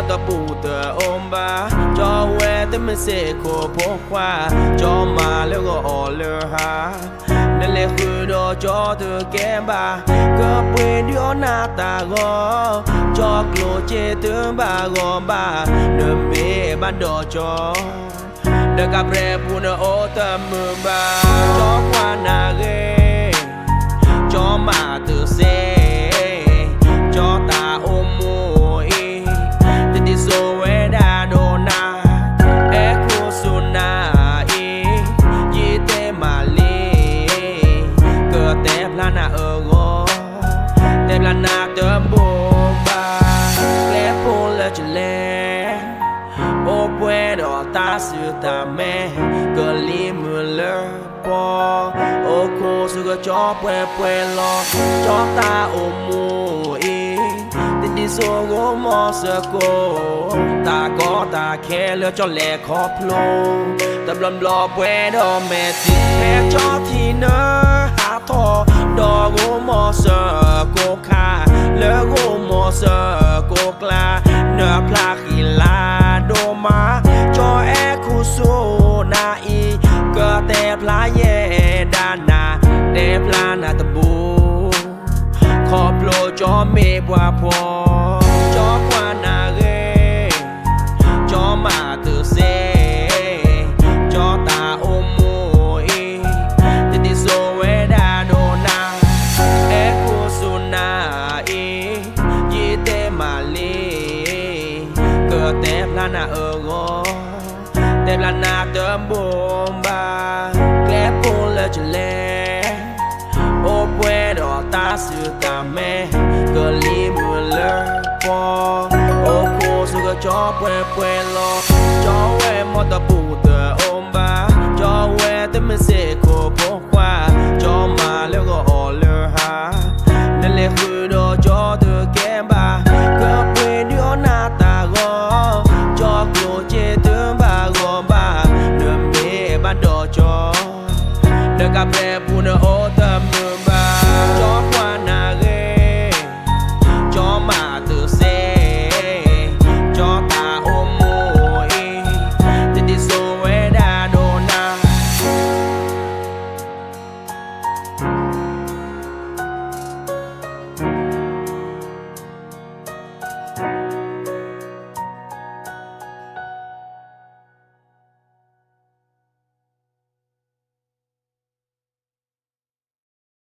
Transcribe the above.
တပူၤတအိၣ်ဘၣ်, ကၠီဝဲတမ့ၢ်စ့ၢ်ခိၣ်ဖိခွါ, ကၠီမၤလၢဂီၤအီၤလၢဟါ, နလဲၤဃုာ်ဒီးကၠီတကဲဘၣ်, ကပှ့ၤဒုးအီၣ်နၤတၢ်ဂီၤ, ကၠီကျိၣ်စ့တဘၣ်ဂီၤဘၣ်, နမ့ၢ်ဘၣ်ဒီးကၠီ ဒီးကပြဲးပူၤန့ၣ်အိၣ်တမုာ်ဘၣ်, ကၠီကွၢ်နၤဂ့ၤ, ကၠီမၤတစဲး, ကၠီတၢ်အိၣ်မူအံၤ, တဒ်သိးဝဲဒၣ်ဒီးနၤ, အဲၣ်ခူသူၣ်နၤအံၤ, ယတဲမးလံ, ကတဲဖျါနၤအဂီၢ်, တဲဖျါနၤတဘိဘၣ်, ကျဲဖိလၢကလဲၤ အိၣ်ပှဲၤဒီးတၢ်စုတၢ်မဲာ်, ကလံၤမုၢ်လၢပီ, အိၣ်ခိးဆူကၠီပှဲၤပှဲၤလီၤ, ကၠီတၢ်အိၣ်မူအံၤ, တဒ်သိးဂိၢ်မီၤစၢကိ, တၢ်ကီတၢ်ခဲလၢကၠီလဲၤခီဖျိ, တဘျီဘျီပှဲၤဒီးမဲာ်ထံ, ဖဲကၠီထံနၢဟးထီၣ်, ဒီးဂိၢ်မီၤစၢကိခါ, လၢဂိၢ်မီၤစၢကိကျါ, နဖျါဃံလၤဒိၣ်မး, ကၠီအဲၣ်ခူသူၣ်နၤအံၤ, ကတဲဖျါယဲဒၣ်နၤ, တဲဖျါနၤတဘိ ခီဖျိကၠီမ့ၢ်ပှၤဖှီၣ်, ကၠီကွၢ်နၤဂ့ၤ, ကၠီမၤတစဲး, ကၠီတၢ်အိၣ်မူအံၤ, တဒ်သိးဝဲဒၣ်ဒီးနၤ, အဲၣ်ခူသူၣ်နၤအံၤ, ယတဲမးလံ, ကတဲဖျါနၤအဂီၢ်, တဲဖျါနၤတဘိဘၣ်, ကျဲဖိလၢကလဲၤ အိၣ်ပှဲၤဒီးတၢ်စုတၢ်မဲာ်, ကလံၤမုၢ်လၢပီ, အိၣ်ခိးဆူကၠီပှဲၤပှဲၤလီၤ, ကၠီဝဲမီၤတပူၤတအိၣ်ဘၣ်, ကၠီဝဲတမ့ၢ်စ့ၢ်ခိၣ်ဖိခွါ, ကၠီမၤလၢဂီၤအီၤလၢဟါ, နလဲၤဃုာ်ဒီးကၠီတကဲဘၣ်, ကပှ့ၤဒုးအီၣ်နၤတၢ်ဂီၤ, ကၠီကျိၣ်စ့တဘၣ်ဂီၤဘၣ်, နမ့ၢ်ဘၣ်ဒီးကၠီ ဒီးကပြဲးပူၤန့ၣ်အိၣ်တမုာ်ဘၣ်, ကၠီ